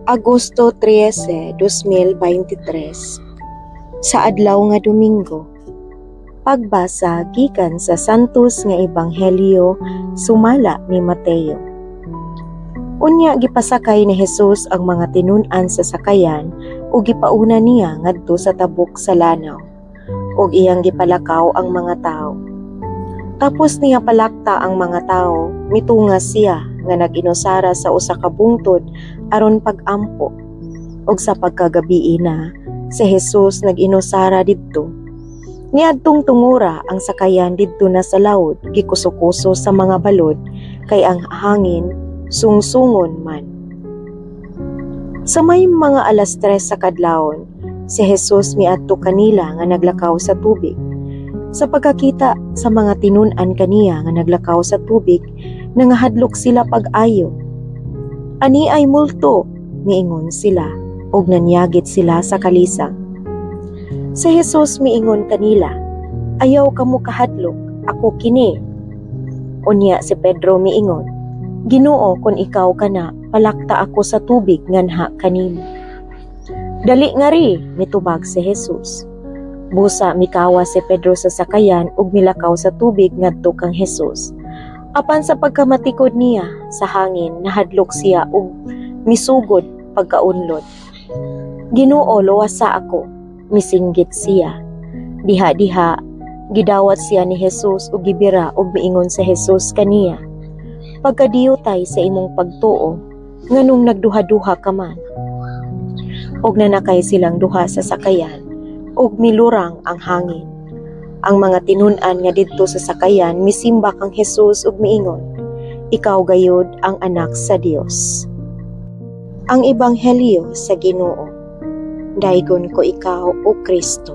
Agosto 13, 2023, sa adlaw nga Domingo. Pagbasa gikan sa Santos nga Ebanghelyo sumala ni Mateo. Unya gipasakay ni Jesus ang mga tinun-an sa sakayan ug gipauna niya ngadto sa tabok sa lanaw ug iyang gipalakaw ang mga tawo. Tapos niya palakta ang mga tawo, mitunga siya nga nag-inusara sa usa ka bungtod aron pag-ampo. Ug sa pagkagabii na, si Jesus nag-inusara didto. Niadtong tungura ang sakayan didto na sa lawod, gikusokuso sa mga balod kay ang hangin sungsungon man. Sa may mga 3:00 sa kadlawon, si Jesus miadto kanila nga naglakaw sa tubig. Sa pagkakita sa mga tinun-an kaniya nga naglakaw sa tubig, nangahadlok sila pag-ayo. "Ani ay multo," miingon sila, ug nanyagit sila sa kalisang. Si Jesus miingon kanila, "Ayaw kamo kahadlok, ako kini." Unya si Pedro miingon, "Ginoo, kon ikaw kana, palakta ako sa tubig nganha kanimo." "Dali ngari," mitubag si Jesus. Busa mikawas si Pedro sa sakayan ug milakaw sa tubig ngadto kang Jesus. Apan sa pagkamatikod niya sa hangin, nahadlok siya ug misugod pagkaunlod. "Ginoo, luwasa ako," misinggit siya. Diha-diha, gidawat siya ni Jesus ug gibira ug miingon si Jesus kaniya, "Pagkadiyutay sa imong pagtuo, nganong nagduha-duha ka man?" Ug nanakay silang duha sa sakayan ug milurang ang hangin. Ang mga tinun-an nga didto sa sakayan misimba kang Jesus ug miingon, "Ikaw gayud ang Anak sa Dios." Ang Ebanghelyo sa Ginoo. Daygon ko ikaw, o Kristo.